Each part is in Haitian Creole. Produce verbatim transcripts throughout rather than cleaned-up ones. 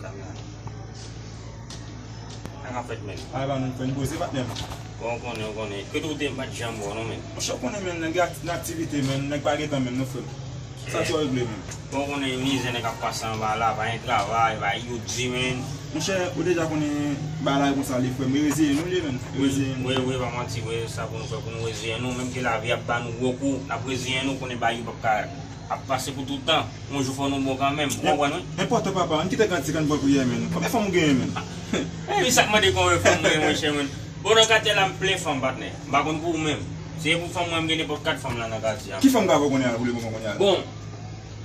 Sa k ap fèt, men? Ay, pa nou fè n poze, patnè m. Bon, ou konnen, ou konnen. Kote ou te, m pa t janm wè w non, men. Monchè, ou konnen, men, nèg ak-, nan aktivite, men, nèg pa gen tan, men, non, frè m. Sa ti w regle, men. Bon, ou konnen mizè nèg ap pase anba la, pa gen travay, pa gen youn di, men. Monchè, ou deja konnen bagay la konsa li, frè m. Reziyen nou li, men. Reziyen nou. Wi, wi, pa manti, wi, sa pou nou fè, pou nou reziyen nou. Menm ke lavi ap ba nou gwo kou, n ap reziyen nou, konnen bagay yo p ap ka ap pase pou tout tan. Yon jou fò nou bon kanmenm. Ou konprann, wi? Enpòtan, papa. Ann kite kantik, ann voye priyè, men. Konbyen fanm ou genyen, men? E, wi, sa k mande konbyen fanm mwen, monchè, men. Bon, nan katye la, m plen fanm, patnè. M pa konn pou ou menm. Si e pou fanm mwen, m gen nenpòt kat fanm la nan katye a. Ki fanm ka fè w konnen a, ou vle pou mwen konnen a? Bon,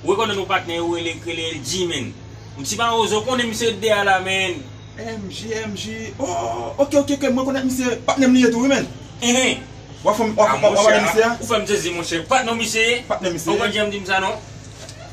ou rekonèt yon patnè yo rele, rele L G, men. Yon ti mawozo, konnen misye dèyè la, men. M G, M G. Oh, ok, ok, ok, mwen konèt misye. Patnè m li ye tou, wi, men. Enhen. W ap fè m, w ap, w ap, w ap pale misye a? Ou fè m sezi, monchè. Patnè w misye ye? Patnè misye ye. Ou konn jan m di m sa, non?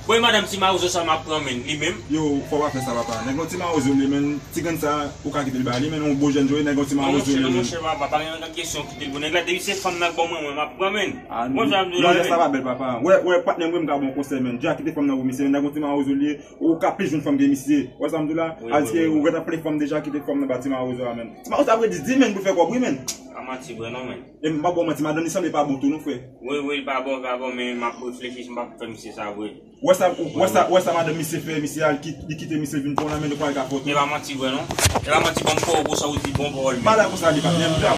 Bon, e madanm ti mawozo sa m ap pran, men, li menm. Yo, fò w pa fè sa, papa. Nèg yon ti mawozo li, men. Ti grenn sa, ou ka kite l ba li, men. Yon bon jèn jwe, nèg yon ti mawozo li, men. Non, monchè, papa, pa gen kesyon kite l pou nèg la. Depi se fanm nan k ban mwen, mwen, m ap pran, men. Ou konn jan m di w la, men. Sa pa bèl, papa. Wè, wè, patnè m, wi, m ka ba w konsèy, men. Dja kite fanm nan pou misye, men. Nèg yon ti mawozo li ye. Ou ka plis jwenn fanm ke misye. Ou wè sa m di w la? Wi, wi, wi. Alske ou gentan plen fanm deja, kite fanm nan ba ti mawozo a, men. Ti mawozo ap redi di, men, pou fè kòb, wi, men. Pa manti vre non, men. E m pa ba w manti, madanm li sanble pa bon tou, non, frè. Wi, wi, li pa bon, li pa bon, men m ap reflechi si m pa fè misye sa vre. Wè sa, wè sa, wè sa madanm misye fè, misye al kit-, li kite misye vin pran nan men nou, pa l ka fè w tou. E pa manti vre, non. E pa manti, bon, pawòl konsa ou di, bon pawòl, men. Pa la konsa, li pa, men.